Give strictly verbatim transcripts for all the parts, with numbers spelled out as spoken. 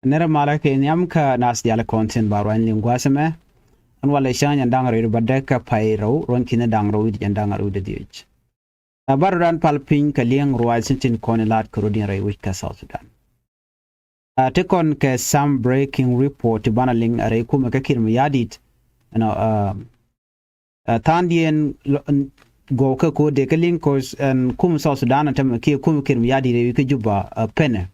Nɛrɛ malä kɛ nhiam kä naath diaal kɔn tin ba ruany liŋ gua̱a̱th ɛmɛ. Ɛn walɛ cäŋ jɛn da̱ŋ rɛw bädɛ kä pay rɛw, ruɔ̱n ki̱n da̱ŋ rɛw wi̱cdɛ jɛn da̱ŋ rɛw wi̱cdɛ dhieec. Ɛ, bä rɔ̱dan pal piny kɛ liŋ ruac tin tin kɔn in la̱t kɛ rɔ̱diɛn rɛy wec kä South Sudan. Ɛ, ti kɔn kɛ some breaking report ti banɛ liŋ rɛy kumɛ kä Kiir Mayardit. Ɛnɔ, ɛ, ɛ, tha̱a̱ŋdiɛn gɔw kä ko̱o̱t dee kä liŋ kɔc ɛn kum South Sudan ɛn tämɛ kiɛ kum Kiir Mayardit rɛy wec kä Juba, ɛ, penɛ.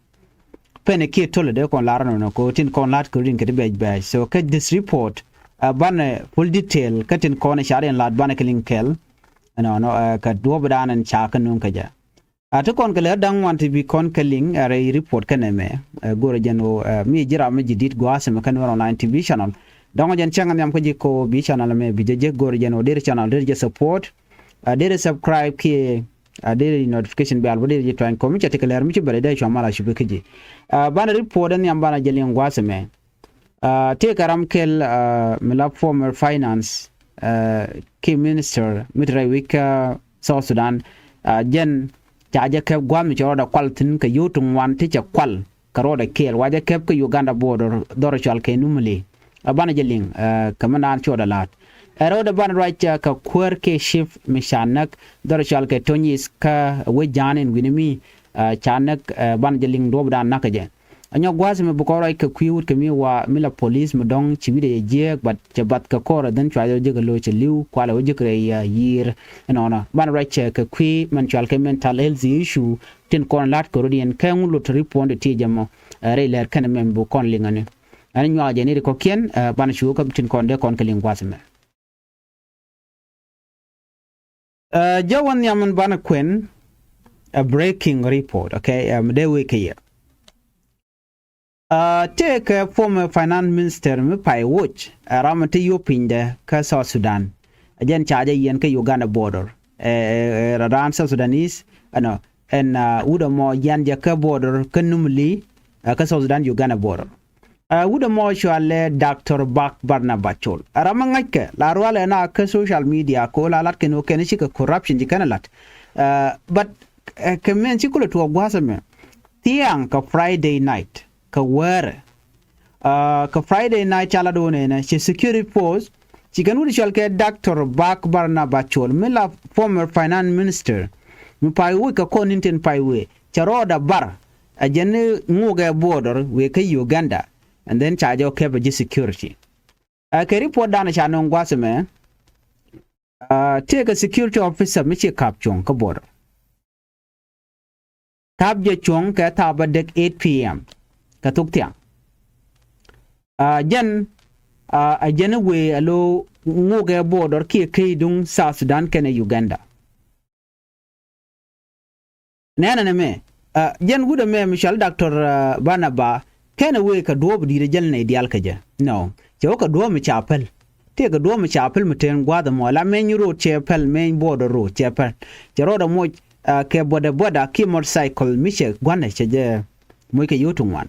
Penɛ kiɛ tolɛ dee kɔn lar nɔnɔ ko̱o̱t tin kɔn la̱t kɛ rɔ̱diɛn kɛ ti bɛc bɛc. So kä this report, ɛ, banɛ full detail kä tin kɔn ɛ ca̱r in la̱t banɛ kɛ liŋ kɛl. Ɛnɔnɔ, ɛ, kɛ duɔ̱ɔ̱pdan ɛn ca kä nuŋ kä jɛ. A ti kɔn kɛ lɛ da̱ŋ wan ti bi kɔn kɛ liŋ, ɛ, rɛy report kɛnɛ mɛ, ɛ, go̱rɛ jɛn ɣöö, ɛ, mi ji̱ ram mi ji̱ di̱t gua̱a̱th ɛmɛ kä Nuer Online T V channel. Dɔ̱ŋ jɛn cäŋ nhiam kä ji̱ kɛ ɣöö bi channel ɛmɛ bi jɛ jek go̱rɛ jɛn ɣöö deri channel deri jɛ support, ɛ, deri subscribe kiɛ, ɛ, deri notification bell bä deri jɛ tuany kɔ mi cɛ ti kɛ lɛr mi ci bɛrɛ dee cua mal a cupi kä ji̱. Ɛ, banɛ report ɛn nhiam banɛ jɛ liŋ gua̱a̱th ɛmɛ. Ɛ, tëëkɛ ram kɛl, ɛ, mi la former finance, ɛ, kiɛ minister mi te rɛy wec kä South Sudan, ɛ, jɛn ca jɛ kɛp gua̱a̱th mi cɛ rɔɔdɛ kual thi̱n kɛ yio̱w ti ŋuan ti cɛ kual kɛ rɔɔdɛ kɛɛl wa jɛ kɛp kä Uganda border dhɔr cɔal kɛ Nimule. Ɛ, banɛ jɛ liŋ, ɛ, kɛ mi naan cuɔɔdɛ la̱a̱t. Ɛ, rɔɔdɛ banɛ ruac, ɛ, kɛ kuäär kiɛ chief mi ca näk dhɔr cɔal kɛ Tony East kä wec ja̱a̱n in wi̱ni mi, ɛ, ca näk, ɛ, banɛ jɛ liŋ duɔ̱ɔ̱pdan näk kɛ jɛ. Anyɔk gua̱a̱th mi bi kɔn ruac kɛ kui̱ wut kɛ mi wa mi la police mi dɔ̱ŋ ci wi̱cdɛ yɛ jiääk, but cɛ bath kɛ kɔr ɛ dhän cua jɛ jek ɛ lo̱c cɛ li̱w kualɛ wä jek rɛy, ɛ, yiër. Ɛnɔnɔ banɛ ruac, ɛ, kɛ kui̱ mɛn cual kɛ mental health issue tin kɔn la̱t kɛ rɔ̱diɛn kɛ ŋu lot report ti jɛ mɔ, ɛ, rɛy lɛr kɛn mɛn bi kɔn liŋ ɛni. Ɛn nyuak jɛ ni ri kɔ̱kiɛn, ɛ, banɛ cu kä tin kɔn dee kɔn kɛ liŋ gua̱a̱th mɛ. Ɛ, jɛ wä nhiam in banɛ kuɛn, ɛ, breaking report, okay, ɛ, mi dee wee kɛ yɛ. Ɛ, tëëkɛ former finance minister mi pay woc, ɛ, ram mi te yio̱w pinydɛ kä South Sudan. Ɛ jɛn ca jɛ yiɛn kä Uganda border. Ɛ, ɛ, ɛ, raan South Sudanese, ɛnɔ, ɛn, ɛ, wut ɛmɔ yian jɛ kä border kä Nimule, ɛ, kä South Sudan Uganda border. Ɛ, wut ɛmɔ cualɛ Doctor Bak Barnaba Col. Ɛ ram mi ŋa̱ckɛ la rualɛ na kä social media kɛ ɣöö la lat kɛn ɣöö kɛn cikɛ corruption ci kɛn ɛ lat. Ɛ, but, ɛ, kɛ mɛn ci kulɛ tuɔɔk gua̱a̱th ɛmɛ. Thiaŋ kɛ Friday night kɛ wäärɛ. Ɛ, kɛ Friday night ca lat ɣöö nɛnɛ ci security force ci kɛn wut cual kɛ Doctor Bak Barnaba Col mi la former finance minister mi pay woc kɛ kɔn in tin pay wee. Cɛ rɔɔdɛ bar ɛ jɛn ni ŋuukɛ border wëë kä Uganda, and then ca jɛ kɛp ɛ ji̱ security. Ɛ kɛ report dan ca nöŋ gua̱th ɛmɛ, ɛ, tëëkɛ security officer mi ci ka̱p cuɔ̱ŋ kä border. Ka̱p jɛ cuɔ̱ŋ kɛ thaap bädäk eight p m kɛ thok thiaŋ. Ɛ, jɛn, ɛ, ɛ jɛn wëë ɛ lo̱ ŋuukɛ border kiɛ key duŋ South Sudan kɛnɛ Uganda. Nɛnɛ nɛ mɛ, ɛ, jɛn wut ɛmɛ mi cɔal Doctor, ɛ, Barnaba, kɛnɛ wëë kɛ duɔ̱ɔ̱p di̱i̱t ɛ jäl nɛy diaal kä jɛ. No. Cɛ wä kɛ duɔ̱ɔ̱p mi ca päl. Tëëkɛ duɔ̱ɔ̱p mi ca päl mi tëën gua̱a̱th ɛmɔ. La mɛny road cɛ päl, mɛny border road cɛ päl. Cɛ rɔɔdɛ moc, ɛ, kɛ boda boda kiɛ motorcycle mi cɛ gua̱nɛ cɛ jɛ moc kɛ yio̱w ti ŋuan.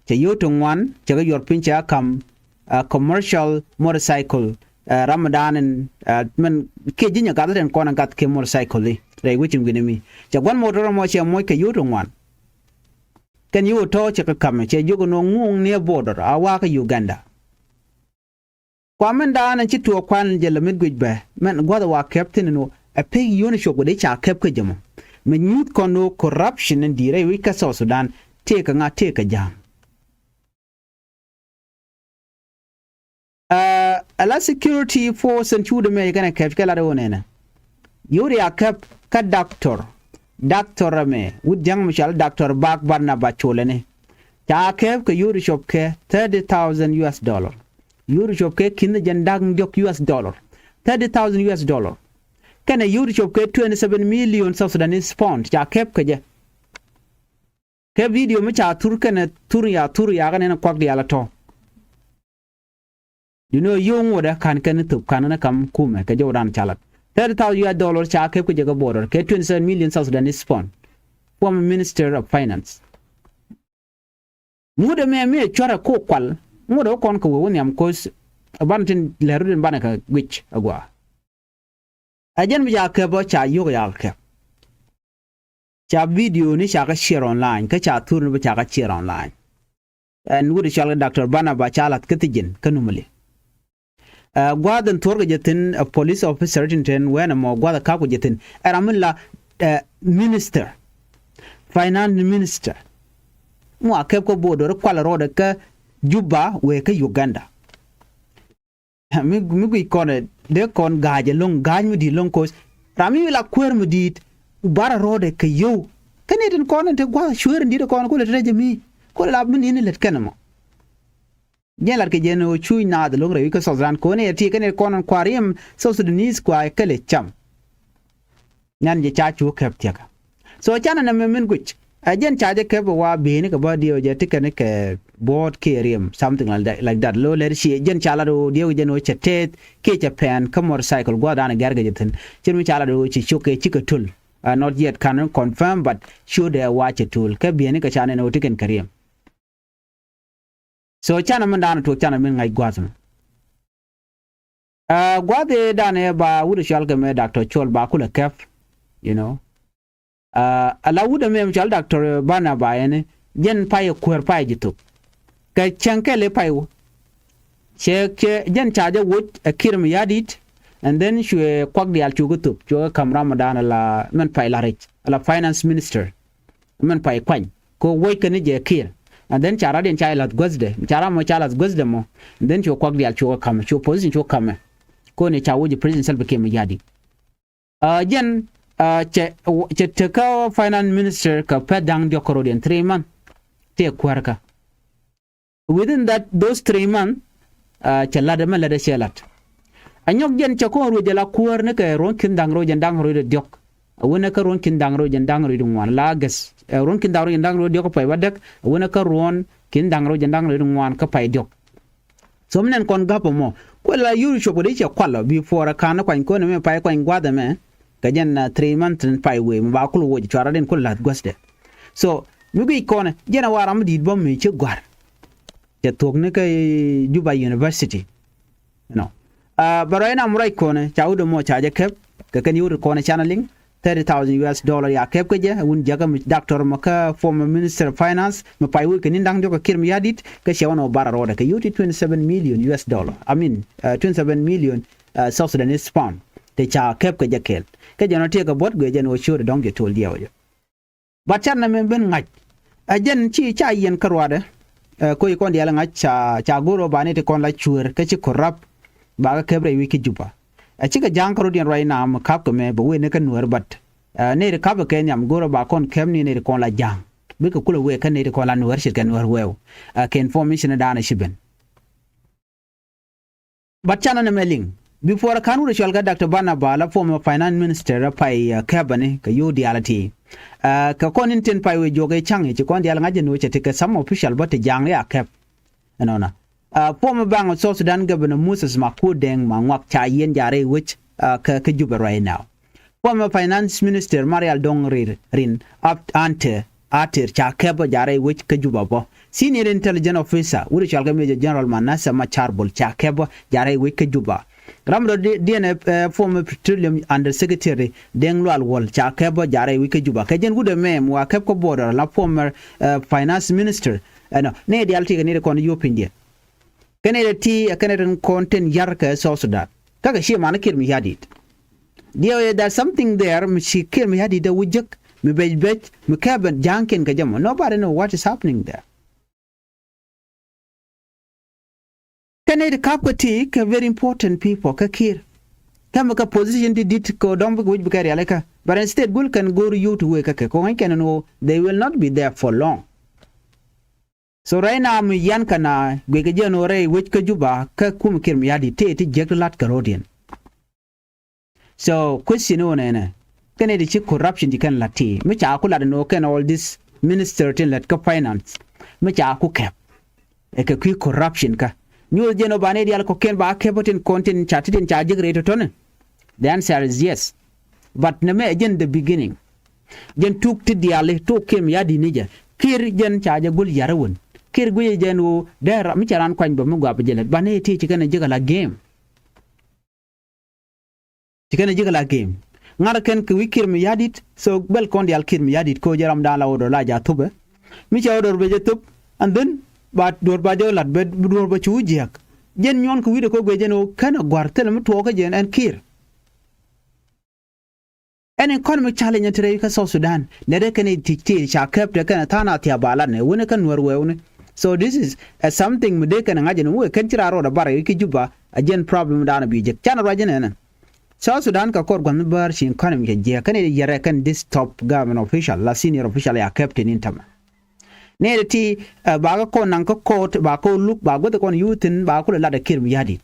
Cɛ yio̱w ti ŋuan, cɛ kɛ yuɔr piny cɛ a ka̱m, ɛ, commercial motorcycle, ɛ, ramdan in, ɛ, mɛn kiɛ ji̱ nyɛ gath tin kɔn in gath kiɛ motorcycle i̱ rɛy wecin wi̱ni mi. Cɛ gua̱n motor ɛmɔ cɛ moc kɛ yio̱w ti ŋuan. Kɛn yio̱w tɔ̱ cɛ kɛ ka̱m, cɛ jiök ɛn ɣöö ŋuɔ̱ɔ̱ŋ ni ɛ border, a wa̱a̱ kä Uganda. Kua mɛn daanɛ ci tuɔɔk kuan jɛ lɛ mit guic bɛ mɛn gua̱th wa kɛp thi̱n ni ɛ pek yio̱n cuɔk wä dee ca kɛp kä jɛ mɔ. Mɛ nyuuth kɔn ni corruption in di̱i̱t rɛy wi̱c kä South Sudan tëëkɛ ŋa tëëkɛ ja̱a̱ŋ. Ɛ, ala security force in cuudɛ mɛ kɛnɛ kɛp kɛ lat wä nɛnɛ. Yio̱w ri a kɛp kä doctor. Doctor ɛmɛ wut ja̱ŋ mi cɔal Doctor Bak Barnaba Col ɛni. Ca kɛp kɛ yio̱w ri cop kɛ thirty thousand U S dollar. Yio̱w ri cop kɛ ki̱n jɛn da̱k diɔ̱k U S dollar. Thirty thousand U S dollar. Kɛnɛ yio̱w ri cop kɛ twenty seven million South Sudanese pound ca kɛp kɛ jɛ. Kɛ video mi ca thur kɛnɛ thur ya thur ya kɛnɛ ni kuak diaal a tɔ. Duŋni ɣöö yio̱w ŋotdä ka̱n kɛn ni thop ka̱n ni kam kumɛ kɛ jɔwdan ca lat. Thirty thousand U S dollar ca kɛp kɛ jɛ kɛ border kɛ twenty seven million South Sudanese pound. Former Minister of Finance. Ŋut ɛmɛ mi ɛ cuarɛ ko kual. Ŋut ɛ wä kɔn kɛ wee wä nhiam ko̱th. Ɛ banɛ tin lɛr rut in banɛ kɛ guic agua. Ɛ jɛn mi ca kɛp ɔ ca yio̱k ya kɛp. Ca video ni ca kɛ share online, kä ca thur ni bä ca kɛ share online. Ɛn wut cɔal kɛ Doctor Barnaba ca lath kä thi̱ji̱n kä Numali. Ɛ, gua̱a̱th in thuɔ̱rkɛ jɛ thi̱n, ɛ, police officer tin ten wɛn ɛmɔ gua̱a̱th ɛ ka̱pkɛ jɛ thi̱n. Ɛ ram mi la, ɛ, minister, finance minister. Mɔ a kɛp kä border kual rɔɔdɛ kä Juba wee kä Uganda. Mi, mi guic kɔn ɛ dee kɔn ga̱a̱c ɛlɔ̱ŋ, ga̱a̱c mi di̱i̱t ɛlɔ̱ŋ koc. Ram mi la kuäär mi di̱i̱t, barɛ rɔɔdɛ kɛ yio̱w. Kä ni tin kɔn in te gua̱a̱th cueer in di̱i̱t kɔn kulɛ te rɛc ɛmi. Kulɛ la mi ni̱n in lät kɛn ɛmɔ. Jɛn lat kɛ jɛn ɣöö cuuc naath ɛlɔ̱ŋ rɛy wi̱c kä South Sudan. Kɛ ɣöö ni ɛ ti kɛn ɛ kɔn in kua̱r riɛm South Sudanese kua kɛlɛ cam. Nyan jɛ ca cu kɛp thia̱kä. So canɛ nɛ mɛ min guic. Ɛ jɛn ca jɛ kɛp ɛ wa bi̱i̱ni kɛ bä diɛw jɛ ti kɛn kɛ buɔ̱ɔ̱t kiɛ riɛm, something like that, like that. Lo lɛr ci jɛn ca lat ɣöö diɛw jɛn ɣöö cɛ tɛth kiɛ cɛ pɛn kä motorcycle gua̱a̱th danɛ gɛr kɛ jɛ thi̱n. Cin mi ca lat ɣöö ci cok kɛ ci kɛ tul. Uh, not yet can confirm, but sure dɛ wa cɛ tul. Kɛ bi̱i̱ni kɛ ca nɛn ɣöö ti kɛn kɛ riɛm. So canɛ min daanɛ tuɔk canɛ min ŋa̱c gua̱a̱th mi. Ɛ, gua̱a̱th ëë daanɛ ba wut ɛ cɔal kɛ mɛ Doctor Col ba kulɛ kɛp, you know. Ɛ, ala wut ɛmɛ mi cɔal Doctor Barnaba ɛn jɛn pay ɛ kuäär pay ji̱ thok. Kɛ cäŋ kɛl ëë pay wä. Cɛ, cɛ jɛn ca jɛ woc ɛ Kiir Mayardit, and then cuɛ kuak diaal cukɛ thop, cukɛ ka̱m ram mi daanɛ la mɛn pay la rɛc, ala finance minister. Mɛn pay kuany kɛ woc kɛn jɛ Kiir. And then ca rat in ca lath guäthdɛ, ca ram mɔ ca lath guäthdɛ mɔ. And then cu kuak diaal cu kɛ ka̱mɛ, cu position cu kɛ ka̱mɛ. Koni ca woc president Salva Kiir Mayardit. Ɛ, jɛn, ɛ, cɛ, cɛ tekä finance minister kɛ pɛth da̱ŋ diɔ̱k kärɔ̱diɛn, three month. Tëë kuäärkä. Within that, those three months, ɛ, cɛ la̱t ɛmɛ la̱t ɛ cɛ la̱t. Ɛ nyɔk jɛn cɛ kɔn ruec jɛ la kuäär ni kɛ ruɔ̱n ki̱n da̱ŋ rɛw jɛn da̱ŋ rɛw diɔ̱k. Ɛ wänɛ kä ruɔ̱n ki̱n da̱ŋ rɛw jɛn da̱ŋ rɛw ŋuan la August. Ɛ ruɔ̱n ki̱n da̱ŋ rɛw jɛn da̱ŋ rɛw diɔ̱k kä pay wa däk. Ɛ wänɛ kä ruɔ̱n ki̱n da̱ŋ rɛw jɛn da̱ŋ rɛw ŋuan kä pay diɔ̱k. So mi nɛn kɔn gap ɛmɔ. Kuɛ la yuri cuɔp kɛ di cɛ kual ɔ before ɛ ka̱n kuany kɔn ɛmɛ pay kuany gua̱th ɛmɛ. Kɛ jɛn, ɛ, three months tin pay wee mi ba kul woc cuarɛ din kul la̱th guäthdɛ. So mi guic kɔn ɛ jɛn ɛ wa ram mi di̱i̱t bä mi ci gɔ̱a̱r. Cɛ thuɔ̱k ni kä Juba University. You know. Ɛ, but right now mi ruac kɔn ɛ ca wut ɛmɔ ca jɛ kɛp kɛ kɛn yuri kɔn ɛ canɛ liŋ thirty thousand U S dollar ya kɛp kä jɛ wun jiäkä mi doctor mɔ kä former minister of finance mi pay wee kɛ ni̱n da̱ŋ diɔ̱k kɛ Kiir Mayardit kä cɛ wä nɔ bar a rɔɔdɛ kɛ yuri twenty seven million U S dollar. I mean, ɛ, twenty seven million, ɛ, South Sudanese pound. Te ca kɛp kɛ jɛ kɛɛl. Kä jɛn ɔ tiɛɛk kɛ buɔ̱t guiɛ jɛn ɔ ciööt ɛ dɔ̱ŋ jɛ to̱l diɛw jɛ. But car nɛmɛ ben ŋa̱c. Ɛ jɛn ci ca yiɛn kä ruaadɛ. Ɛ, koc kɔn diaal ŋa̱c ca, ca go̱r ɔ ba ni ti kɔn la cueer kä ci corrupt. Ba kä kɛp rɛy wi̱c kä Juba. Ɛ cikɛ ja̱a̱ŋ kä rɔ̱diɛn ruac nam ka̱p kɛ mɛ bɛ wee ni kä Nuäär, but, ɛ, nɛy ti ka̱p kɛ kɛ nhiam go̱r ɔ ba kɔn kɛp ni nɛy ti kɔn la ja̱a̱ŋ. Bikɛ kulɛ wee kä nɛy ti kɔn la Nuäär ce̱tkɛ Nuäär wɛɛw. Ɛ, kɛ information daanɛ ci ben. But canɛ nɛmɛ liŋ. Before kan wut ɛ cual kɛ Doctor Barnaba la former finance minister ɛ pay, ɛ, kɛp ɛni kɛ yo̱o̱ diaal ɛ ti. Ɛ, kɛ kɔn in tin pay wee juɔk ɛ ca̱ŋ i̱ ci kɔn diaal ŋa̱c ɛn wee cɛ ti kɛ some official bä ti ja̱a̱ŋ ri a kɛp. Ɛnɔnɔ. Ɛ, former Bank of South Sudan Governor Moses Makuei Deng Maŋuak ca yiɛn ja̱a̱r rɛy wec, ɛ, kä, kä Juba right now. Former Finance Minister Marial Dong Rir Rin Ap Ante Ater ca kɛp bä ja̱a̱r rɛy wec kä Juba bä. Senior Intelligence Officer wut ɛ cual kɛ Major General Manasseh Machar Bol ca kɛp bä ja̱a̱r rɛy wec kä Juba. Ram rɔ di-, diɛn ɛ, ɛ, former Petroleum Under Secretary Deng Lual Wol ca kɛp bä ja̱a̱r rɛy wec kä Juba. Kɛ jɛn wut ɛ mɛm wa kɛp kä border la former, ɛ, Finance Minister. Ɛnɔ, ni dial ti kɛ ni di kɔn yop piny diɛ. Kɛnɛ ti, kɛnɛ tin kɔn tin yar kɛ South Sudan. Kä kɛ cie man Kiir Mayardit. Diɛ, there's something there mi ci Kiir Mayardit dee wä jek, mi bec bec, mi kɛ ben ja̱a̱ŋ kiɛn kɛ jɛ mɔ. Nobody know what is happening there. Kɛnɛ ti kap kɛ ti kɛ very important people kä Kiir. Kɛ mi kɛ position ti dit kɛ dɔ̱ŋ bikɛ wi̱c bikɛ rialikä. But instead gul kɛn go̱o̱r yut wee kä kɛ kɛ ŋäc kɛn ni wä, they will not be there for long. So right now mi yan kɛ na guic kɛ jɛn ɣöö rɛy wec kä Juba kä kum Kiir Mayardit tëë ti jiäk ti lat kɛ ro̱diɛn. So question ɣöö nɛnɛ kɛnɛ ti ci corruption ti kɛn lat ti mi ca ku lat ni ɣöö kɛn all this minister tin lät kä finance mi ca ku kɛp. Ɛ kɛ kui̱ corruption kä nyuɔth jɛn ɣöö ba nɛy diaal kɔ̱kiɛn ba kɛp ɣä tin kɔn tin ca ti tin ca jiäk rɛy tɔ̱tɔ̱ni. The answer is yes. But nɛmɛ ɛ jɛn the beginning. Jɛn tuk ti diaali tuk Kiir Mayardit ni jɛ. Kiir jɛn ca jɛ gul yar wän. Kiir guic jɛn ɣöö dee ram mi ca ran kuany bä mi guap jɛ lät. Banɛ ti ci kɛn a jiäk a la game. Ci kɛn a jiäk a la game. Ŋa̱rä kɛn kɛ wi̱i̱ Kiir Mayardit, so bɛl kɔn diaal Kiir Mayardit kɛ ɣöö jɛ ram da̱a̱n la order la ja̱ thop ɛ. Mi cɛ order bɛ jɛ thop, and then ba duɔ̱ɔ̱r ba jɛ lat bɛ duɔ̱ɔ̱r ba cu jiääk. Jɛn nyuɔn kɛ wi̱i̱dɛ kɛ ɣöö guiɛ jɛn ɣöö kɛn ɛ gua̱r thilɛ mi tuɔɔk kä jɛn ɛn Kiir. Ɛn economic challenge ɛn te rɛy kä South Sudan. Lɛ dee kɛn i̱ ti ti ca kɛp te kɛn ɛ tha̱a̱ŋ a thia̱a̱ ba lat ni wuni kä Nuäär wɛɛwni. So this is a something mi dee kɛn ɛ ŋa̱c ɛn wee kɛn ci raar rɔɔdɛ bar ɛ ki Juba. A jɛn problem dan a bi jek canɛ ruac ɛn ɛnɛ. South Sudan kɛ kɔr gua̱n mi bäär ci economy kɛ jiɛk kɛn i̱ yɛrɛ kɛn this top government official la senior official ya kɛp te nin tämɛ. Nɛy ti ti, ɛ, ba kɛ kɔn naŋ kä court ba kɛ luk ba guäth kɔn yuthin ba kulɛ lat ɛ Kiir Mayardit.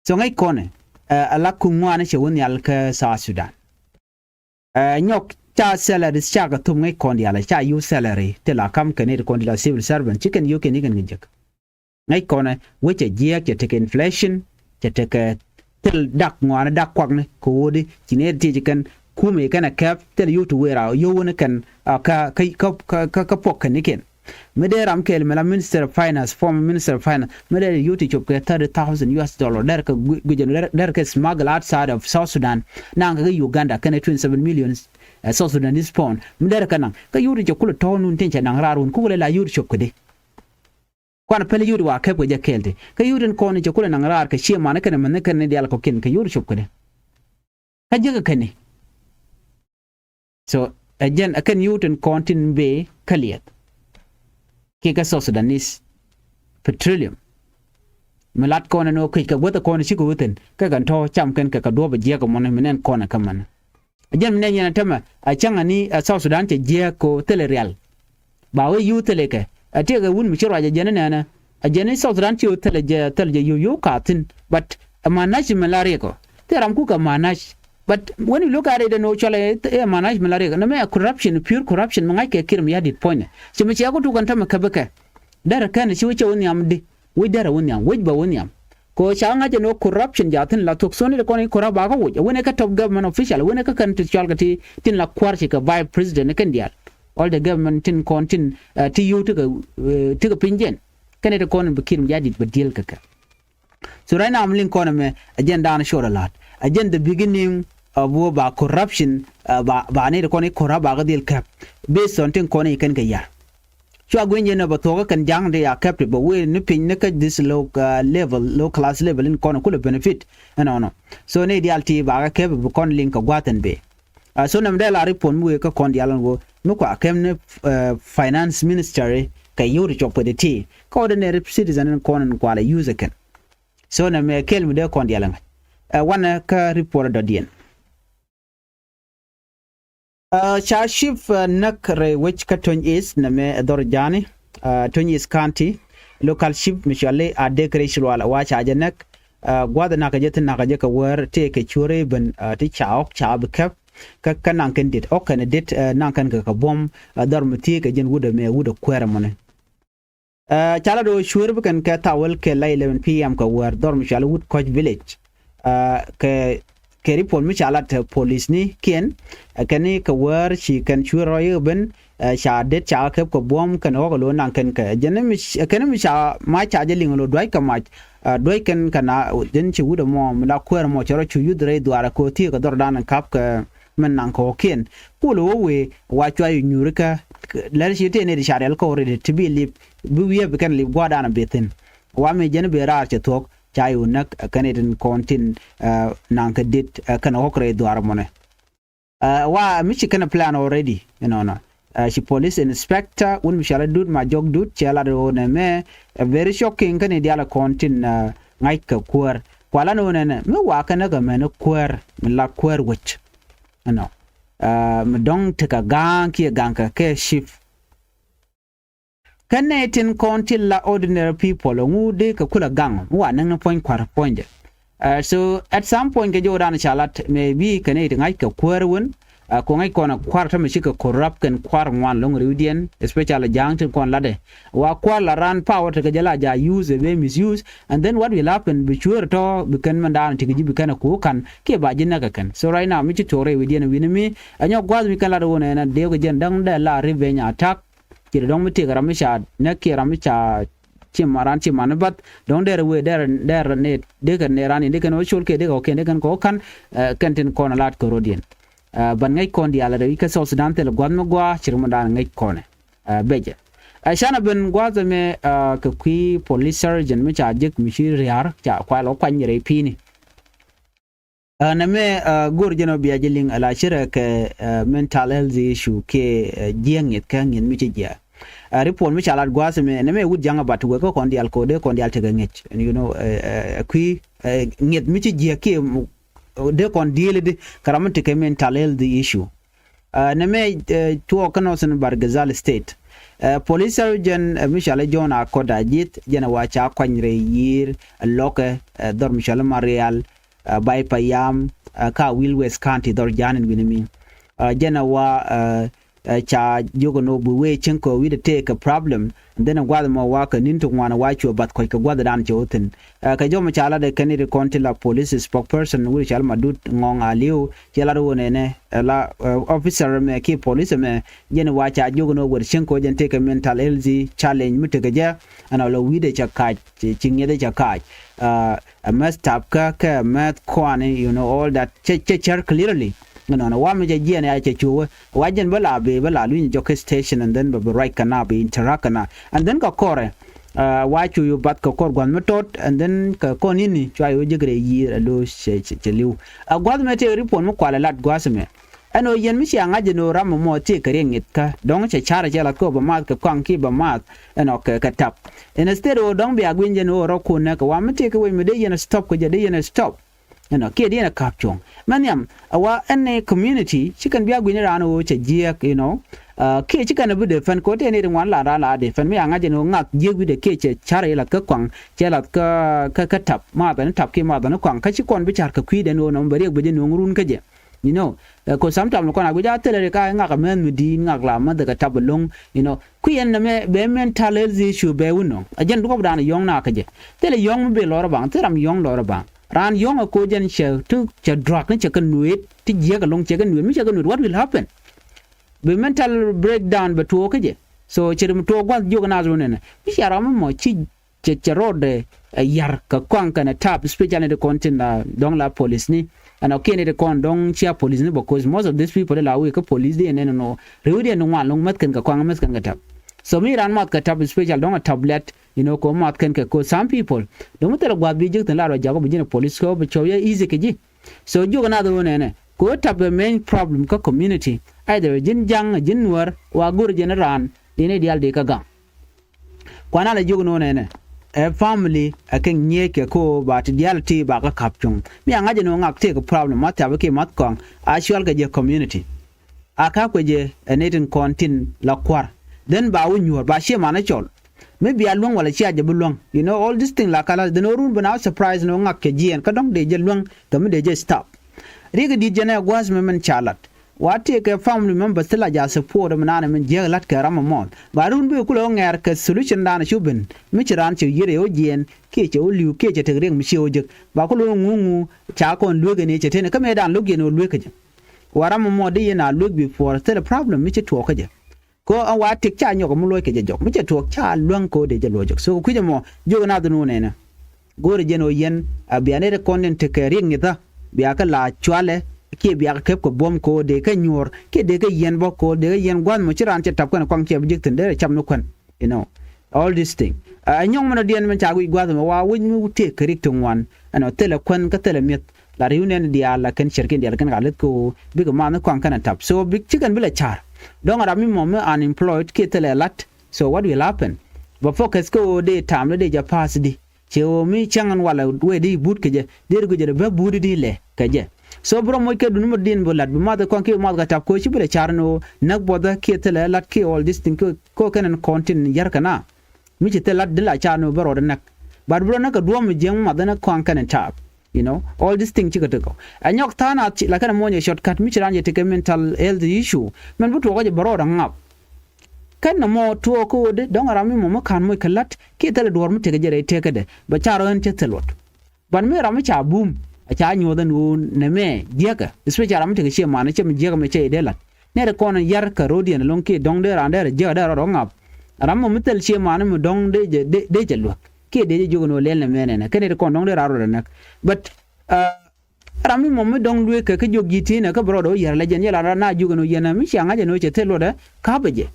So ŋäc kɔnɛ, ɛ, ala kuŋ ŋuan cɛ wä nhial kä South Sudan. Ɛ, nyɔk ca salaries ca kɛ thum ŋäc kɔn diaal ca yut salary ti la kam kɛ nɛy ti kɔn ti la civil servant ci kɛn yio̱k kɛn i̱ kɛn kɛ jek. Ŋäc kɔnɛ wec cɛ jiɛɛk cɛ tekɛ inflation cɛ tekɛ thil dak ŋuan dak kuakni kɛ ɣöödi ci nɛy ti ti ci kɛn kumɛ kɛn ɛ kɛp thil yut ti wëë ra yio̱k wä ni kɛn, ɛ, kä, kä, kä, kä, kä puɔk kɛn ni kɛn. Mi dee ram kɛɛl mi la Minister of Finance, former Minister of Finance, mi dee yut ti cop kɛ thirty thousand U S dollar derɛ kɛ guic, guic, derɛ, derɛ kɛ smuggle outside of South Sudan. Naŋ kɛ Uganda kɛnɛ twenty seven million, ɛ, South Sudanese pound. Mi derɛ kɛ naŋ kɛ yut ti cɛ kulɛ tɔ̱ nun tin cɛ naŋ raar wun kukɛ lɛ la yut cop kɛ di. Kuan pɛl yut wa kɛp kɛ jɛ kɛɛl ti kɛ yut in kɔn cɛ kulɛ naŋ raar kɛ cie man kɛnɛ mɛn kɛnɛ dial kɔkiɛn kɛ yut cop kɛ di. Kä jiäkä kɛni. So ɛ jɛn ɛ kɛn yio̱w tin kɔn tin bëë kä liɛth. Kiɛ kä South Sudanese petroleum. Mi lat kɔn ɛn ɣöö kui̱c kɛ guäth ɛ kɔn cikɛ wä thi̱n kɛ kɛn tɔ̱ cam kɛn kɛ kɛ duɔ̱ɔ̱p ɛ jiɛk ɛmɔni mi nɛn kɔn ɛ kä mɛn. Ɛ jɛn mi nɛn yɛn ɛ tämɛ ɛ cäŋ ani ɛ South Sudan cɛ jiɛk kɛ ɣöö thilɛ rial. Ba wee yio̱w thilɛ kɛ ɛ tiɛɛkɛ wut mi ci ruac ɛ jɛn inɛnɛ. Ɛ jɛn i̱ South Sudan ci ɣöö thilɛ jɛ thilɛ jɛ yio̱w yio̱w ka̱a̱thi̱n. But ɛ manac mi la riɛk ɔ thilɛ ram kukɛ manac. But when you look at it ɛn ɣöö cɔl ɛ manac mi la riɛk nɛmɛ ɛ corruption, pure corruption mi ŋa̱ckɛ Kiir Mayardit puɔ̱nynɛ. Ci mi ciɛ ku tuk ɛn tämɛ käpikɛ. Derɛ kɛn ci wee cɛ wä nhiam di wec derɛ wä nhiam wec bɛ wä nhiam. Kɛ ɣöö ca ŋa̱c ɛn ɣöö corruption jaathin la thuɔ̱k thoni ti kɔn i̱ corrupt bakä woc ɛ wen ɛ kä top government official ɛ wen ɛ kä kɛn ti cɔal kɛ ti tin la kua̱r ci kɛ vice president ɛ kɛn diaal. All the government tin kɔn tin, ɛ, ti yio̱w tikɛ, ɛ, tikɛ piny jɛn. Kɛn ɛ ti kɔn in bi Kiir Mayardit bɛ deal kɛ kɛ. So right now mi liŋ kɔn ɛmɛ ɛ jɛn da̱a̱n cuɔr ɛ la̱t ɛ jɛn the beginning of wä ba corruption, ɛ, ba, ba ni ti kɔn i̱ corrupt bakä dhil kɛp. Based on tin kɔn i̱ kɛn kɛ yar. Cua gui̱ny jɛ nɛ bɛ thuɔ̱kä kɛn ja̱ŋ ti ya kɛp ti bɛ wee ni piny ni kä this low, uh, level, low class level in kɔn kulɛ benefit. Ɛnɔnɔ. So ni dial ti bakɛ kɛp bi kɔn liŋ kɛ gua̱th ɛn bee. Uh, so nɛm dee la report mi wee kä kɔn dial ɛn wee mi kua kɛm ni, uh, finance ministry kɛ yio̱w ti cɔk pɛ ti ti kä ordinary citizen in kɔn in kua lɛ use kɛn. So nɛmɛ kɛl mi dee kɔn dial ɛn ŋa̱c. Uh, wanɛ kä report dɔ̱diɛn. Uh, ca chief, uh, näk rɛy wec kä Tony East nɛmɛ ɛ dhɔr ja̱a̱ni, uh, Tony East County local chief mi cɔali a dek rɛy ci lual wa ca jɛ näk. Uh, gua̱th nakä jɛ thi nakä jɛ kɛ wäär tëë kɛ cuäärä i̱ ben, uh, ti ca ɣɔ̱k ca bi kɛp. Kä, kä naŋ kɛn dit ɣɔ̱k kɛn dit, uh, naŋ kɛn kɛ kɛ buɔ̱m, uh, dhɔr mi thiee kɛ jɛn wut ɛmɛ wut ɛ kuäär ɛmɔni. Uh, ca lat ɣöö cuëër bi kɛn kɛ thaw wälkɛ la eleven P M kɛ wäär dhɔr mi cɔal i̱ Wut Kɔc Village. Uh, kɛ, kɛ report mi ca lat, uh, polisni kiɛn, uh, kɛn i̱ kɛ wäär ci kɛn cuëër rɔy i̱ ben, uh, ca det ca kɛ kɛp kɛ buɔ̱m kɛn ɣɔ̱k ɛ lo̱o̱ naŋ kɛn kɛ jɛn mi c-, kɛn mi ca mac ca jɛ liŋ ɛ lo̱o̱ dua̱c kɛ mac, uh, dua̱c kɛn kɛ na jɛn ci wut ɛmɔ mi la kuäär ɛmɔ cɛ rɔ cu yuth rɛy dhuaar ɛ kɛ ɣöö thiee kɛ dhɔrdan in ka̱p kɛ min naŋ kɔ̱kiɛn. Kulɛ wä wëë wa cua yi nyuurikä lɛr ci tëë nɛy ti ca riɛl kɔɔr rɛy ti bi lip bi wiee bi kɛn lip gua̱a̱rdan a bi thi̱n. Wa mi jɛn bi raar cɛ thuɔ̱k ca yi wä näk, ɛ, kɛn itin kɔn tin, ɛ, naŋ kɛ dit, ɛ, kɛn ɣɔ̱k rɛy dhuaar mɔnɛ. Ɛ, wa mi ci kɛn plan already inɔnɔ. Ɛ, ci police inspector wun mi cɔal i̱ Dut Majɔk Dut cɛ lat ɣöö nɛmɛ, ɛ, very shocking kɛn i̱ diaal kɔn tin, ɛ, ŋa̱c kɛ kuäär. Kualan ɣöö nɛnɛ mi wa kɛn ɛ kɛ mɛn i̱ kuäär mi la kuäär wec. Ɛnɔ, ɛ, mi dɔ̱ŋ tekɛ ga̱a̱ŋ kiɛ ga̱a̱ŋ kɛ kɛ chief. Kɛn nɛy tin kɔn tin la ordinary people ɛŋu dee kɛ kulɛ gaŋ mi wa näŋni puɔ̱ny kua̱r puɔ̱nydɛ. Ɛ, so at some point kɛ jɔwdan ca lat maybe kɛ nɛy ti ŋa̱c kɛ kuäär wän, ɛ, ku ŋa̱c kɔn ɛ kua̱r tämɛ cikɛ corrupt kɛn kua̱r ŋuan lo̱ŋ riwdiɛn, especially ja̱a̱ŋ tin kɔn latdɛ. Wa kua̱r la ran power tekɛ jɛ la ja use ɛ bee misuse. And then what will happen? Bi cueer tɔ bi kɛn mɛn daanɔ ti kɛ ji̱ bi kɛn a kuuk ka̱n kiɛ ba ji̱ näk kɛ kɛn. So right now mi ci tuɔɔk rɛy wi̱diɛn wi̱ni mi ɛ nyɔk gua̱th mi kɛn lat wun ɛn a dee kɛ jɛn däŋ dee la revenge attack. Ci dee dɔ̱ŋ mi tëëk ram mi ca näk kiɛ ram mi ca Ci man ran ci man bath dɔ̱ŋ derɛ wee derɛ derɛ ne dekɛ ne ran in dekɛn ɣä col kɛ dekɛ ɣä kɛn dekɛn kɛ ɣä ka̱n. Kɛn tin kɔn lat kɛ rɔ̱diɛn. Ban ŋäc kɔn diaal rɛw i̱ kä South Sudan thilɛ gua̱th mi gɔaa ci ri mi daan ŋäc kɔnɛ. Becɛ. Canɛ ben gua̱th ɛmɛ kɛ kui̱ police sergeant mi ca jek mi ci ria̱a̱r ca kual ɣä kuany rɛy pi̱i̱ni. Nɛmɛ go̱r jɛn ɔ bia ji̱ liŋ ala cirɛ kɛ mental health issue kiɛ jiäk ŋi̱th kä ŋi̱th mi ci jiäk. Report mi ca lat gua̱a̱th ɛmɛ nɛmɛ wut ja̱ŋ abat wek kä kɔn diaal ko̱dɛ kɔn diaal tekɛ ŋi̱c, you know, kui̱ ŋi̱th mi ci jiäk kiɛ dee kɔn deal di kɛ ram mi tekɛ mental health issue. Nɛmɛ tuɔɔk kä Northern Bahr el Ghazal State. Police sergeant mi cɔal i̱ John Akot Ajith jɛn ɛ wa ca kuany rɛy yiër ɛ lɔkɛ dhɔr mi cɔal i̱ Marial, Bai Payam, kä Awil West County dhɔr ja̱a̱n in wi̱ni mi. Jɛn ɛ wa ca jiök ɛn ɣöö bi wee cieŋ kɛ wi̱cdɛ tëëkɛ problem. And then ɛ gua̱th ɛmɔ wa kɛ ni̱n ti ŋuan ɛ wa cuɛ bath kɔc kɛ gua̱thdan cɛ wä thi̱n. Kɛ jɔmɛ ca lat ɛ kɛn i̱ ti kɔn ti la police spokesperson wi̱cdɛ cɔal Madut Ŋɔŋ Aliu cɛ lat ɣöö nɛnɛ ɛ la officer ɛmɛ kiɛ police ɛmɛ jɛn wa ca jiök ɛn ɣöö wër cieŋ kɛ wä jɛn tëëkɛ mental health challenge mi tekɛ jɛ. Ɛn ɔ la wi̱cdɛ cɛ kac ci ŋi̱ethɛ cɛ kac. Ɛ mɛth tapkä kɛ mɛth kɔani, you know, all that cɛ cɛ cär clearly. Ŋä nɔnɔ wa mi cɛ jiɛn ya cɛ cuwä wa jɛn bä la bee bä la luny jɔk kä station and then bɛ bɛ ruac kɛ na bɛ interact kɛ na and then kɛ kɔrɛ. Wa cu yu bath kɛ kɔr gua̱th mi tɔt and then kɛ kɔn ini cua yu jek rɛ yiir a lo cɛ cɛ liw. A gua̱th mɛ tëë ripon mi kualɛ lat gua̱th mɛ. Ɛn ɣöö yɛn mi cia ŋa̱c ɛn ɣöö ram ɛmɔ tëë kɛ riɛk ŋi̱thkä dɔ̱ŋ cɛ ca̱r cɛ la kööp bɛ math kɛ kɔaŋ ki bɛ math. Ɛn ɔ kɛ kɛ tap instead ɣöö dɔ̱ŋ bia gui̱ny jɛn ɣöö rɔ kun nɛk kɛ wa mi tëë kɛ wec mi dee yɛn stop kɛ jɛ dee yɛn stop. Ɛn ɔ kiɛ dee yɛn ɛ ka̱p cuɔ̱ŋ mɛ nhiam. Ɛ wa ɛn ɛ community ci kɛn bia gui̱ny raan ɣöö cɛ jiɛɛk, you know. Kiɛ ci kɛn ɛ bi defend kɛ ɣöö tëë ni ri ŋuan la raan la defend mi a ŋa̱c ɛn ɣöö ŋak jiɛɛk wi̱cdɛ kiɛ cɛ ca̱r yɛ lath kä kɔaŋ cɛ lath kä kä tap math ɛn tap kiɛ math ɛn kɔaŋ kä ci kɔn bi ca̱r kɛ kui̱dɛn ɣöö nɔm bɛ riɛk bɛ jɛ nuɔ̱ŋ run kä jɛ. You know, kɛ sometimes kɔn a guic a thilɛ ri ka ŋak mɛnh mi di̱i̱t ŋak la mäth kɛ tap lo̱ŋ, you know. Kui̱ ɛn nɛmɛ bɛ mental health issue bɛ wun nɔ a jɛn duɔ̱p dan yɔ̱ŋ na kä jɛ. Thilɛ yɔ̱ŋ mi bɛ lɔr baŋ thil ram yɔ̱ŋ lɔr baŋ raan yɔ̱ŋ a koc jɛn cɛ ti cɛ drug ni cɛ kɛ nuet ti jiäk a lo̱ŋ cɛ kɛ nuet mi cɛ kɛ nuet what will happen? Bɛ mental breakdown bɛ tuɔɔk kä jɛ. So cɛ ri mi tuɔɔk gua̱th jiök na dhun ɛnɛ mi cia ram mi mɔ ci cɛ cɛ rɔɔdɛ ɛ yar kɛ kɔaŋ kɛnɛ tap especially ni ti kɔn tin la dɔ̱ŋ la police ni. Ɛn ɔ kiɛn ni ti kɔn dɔ̱ŋ cia police ni because most of these people la wee kä police di ɛn ɛn nɔ riw di ɛn ŋuan lo̱ŋ mäth kɛn kɛ kɔaŋ mäth kɛn kɛ tap. So mi ran math kɛ tap especially dɔ̱ŋ ɛ tap lɛt, you know, kɛ math kɛn kɛ ko some people dɔ̱ŋ mi thilɛ gua̱th bi ji̱k thin la rɔ jakä bi ji̱n ɛ police kɛ bi cɔw yɛ easy kɛ ji̱. So jiök nath ɣöö nɛnɛ kɛ ɣöö tap ɛ main problem kä community either ji̱n ja̱ŋ ji̱n nuäär wa go̱r ji̱n raan di ni diaal di kä gaŋ. Kuan a la jiök ni ɣöö nɛnɛ ɛ family ɛ kɛ ŋi̱eec kɛ ko ba ti diaal ti ba kä ka̱p cuŋ mi a ŋa̱c ɛn ɣöö ŋak tëëk problem ma thiap kiɛ math kɔaŋ a cual kɛ jɛ community. A ka̱p kɛ jɛ ɛ nɛy tin kɔn tin la kua̱r then ba wä nyuɔ̱ɔ̱r ba cie man ɛ cɔl. Mi bia luäŋ wala cia jɛ bi luäŋ, you know, all this thing la kalas then ɣöö run bi na wä surprise ni ɣöö ŋak kɛ jiɛɛn kä dɔ̱ŋ dee jɛ luäŋ kɛ mi dee jɛ stop. Riɛk di̱t jɛn ɛ gua̱a̱th mi min ca lat. Wa tëëkɛ family members thilɛ ja support mi naan min jiäk la̱t kɛ ram ɛmɔ. Ba run bi kulɛ wä ŋɛɛr kɛ solution dan cu ben mi ci raan cɛ yiër ɛ wä jiɛɛn kiɛ cɛ wä li̱w kiɛ cɛ tek riɛk mi ciɛ wä jek ba kulɛ wä ŋuŋu ca kɔn luek ɛn i̱ cɛ tënɛ kä mëë dan lo̱k yɛn wä luek kä jɛ. Wa ram ɛmɔ di yɛn a luek before thilɛ problem mi ci tuɔɔk kä jɛ. Kɛ ɣöö ɛn wa tik ca nyɔk mi luɔc kɛ jɛ jɔk mi cɛ tuɔɔk ca luäŋ kɛ ɣöö dee jɛ luɔc jɔk so kɛ kui̱c ɛmɔ jiök ɛn a dhin wun ɛnɛ. Go̱o̱rɛ jɛn ɣöö yɛn a bia nɛy ti kɔn tin tekɛ riɛk ŋi̱thä bia kɛ la cualɛ kiɛ bia kɛ kep kɛ buɔ̱m kɛ ɣöö dee kɛ nyuɔ̱ɔ̱r kiɛ dee kɛ yɛn bä kɛ ɣöö dee kɛ yɛn gua̱th mɔ ci raan cɛ tap kɛn kuaŋ ciɛ bi ji̱k thi̱n dee rɛ cap ni kuän. You know, all this thing. Ɛ nyɔŋ mɛn ɔ diɛn mɛn ca wi̱c gua̱th mɛ wa wi̱c mi tëëk kɛ rik ti ŋuan ɛn ɔ thilɛ kuän kä thilɛ mi̱eth. La ri̱w nɛn diaal la kɛn cɛrkin diaal kɛn ka leth kɛ ɣöö bikɛ math ni kɔaŋ kɛn a tap so bik ci kɛn bi la ca̱r. Dɔ̱ŋ a ram mi mɔ mi unemployed kiɛ thilɛ lat. So what will happen? Bɛ focus kä ɣöö dee ta̱a̱m ni dee jɛ pass di. Ciɛ ɣöö mi cäŋ ɛn walɛ wee di but kɛ jɛ dee ri guic jɛ dee bä but di lɛ kɛ jɛ. So bi rɔ moc kɛ duni mɔ di̱n bi lat bi math kɔn kiɛ bi math kɛ tap koci bi lɛ car ni ɣöö näk buɔthä kiɛ thilɛ lat kiɛ all this thing kiɛ kɔ kɛn ɛn kɔn tin yär kɛ na. Mi ci thil lat di la car ni ɣöö bä rɔɔdɛ näk. But bi rɔ näk kɛ duɔ̱ɔ̱m mi jiäŋ math ɛn kɔn kɛn ɛn tap. You know, all this thing cikɛ tekɔ ɛ nyɔk tha̱a̱n a la kɛn ɛ muɔnyɛ shortcut mi ci raan jɛ tekɛ mental health issue. Mɛn bi tuɔɔkä jɛ bä rɔɔdɛ ŋap. Kɛn nɔmɔ tuɔɔk kä ɣöö di dɔ̱ŋ ram mi mɔ mi ka̱n moc kɛ la̱t kiɛ thilɛ duɔ̱ɔ̱r mi tekɛ jɛ rɛy tëkädɛ bɛ ca rɔ ɣän cä thil luɔt. Ban mi ram mi ca bum a ca nyuɔ̱th ɛn ɣöö nɛmɛ jiäkä especially ram mi tekɛ ciɛ man cɛ mi jiäkä mɛ cɛ i̱ dee la̱t. Nɛr kɔn yar kɛ ro̱diɛn ɛlɔ̱ŋ kiɛ dɔ̱ŋ dee raan dee rɛ jiäkä dee rɔ rɔ ŋap. Ram mɔ mi thil cie mani mi dɔ̱ŋ dee jɛ, dee, dee jɛ luäk. Kiɛ dee jɛ jiök ni ɣöö lɛl ni mɛn ɛnɛ. Kɛn iti kɔn dɔ̱ŋ dee ram rɔɔdɛ näk. But, uh, ram mi mɔ mi dɔ̱ŋ lueek kɛ kä jiök ji̱ ti̱n ɛ kä bi rɔɔdɛ wä yiɛr lɛ jɛn yɛ la na jiök ni ɣöö yɛn ɛ mi cia ŋa̱c ɛn ɣöö cɛ thil luɔtdɛ ka̱pɛ jɛ.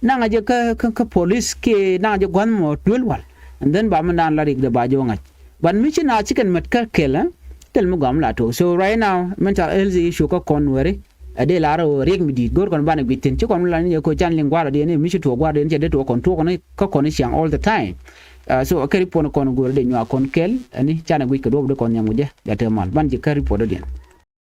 Naŋ a jɛ kä, kä, kä police kiɛ naŋ a jɛ gua̱th mɔ duel wal. And then ba mi naan la rik dee ba jɛ wä ŋa̱c. But mi ci na ci kɛn mät kä kɛl, eh, thil mi gɔam la tok. So right now, mental health issue kä kɔn weri, a dee lar ɣöö riɛk mi di̱i̱t, go̱o̱r kɔn banɛ gui̱c thi̱n. Ci kɔn mi la ni jɛ ko can liŋ gua̱a̱r diɛn, mi ci tuɔɔk gua̱a̱r diɛn, cɛ dee tuɔɔk kɔn tuɔɔk ni kä kɔn ciaŋ all the time. Uh, so, a kɛ report kɔn go̱o̱r dee nyuak kɔn kɛl, ani canɛ gui̱c kɛ duɔ̱p dee kɔn nhiam wä jɛ, jɛ te mal. Ban ji̱ kä report diɛn.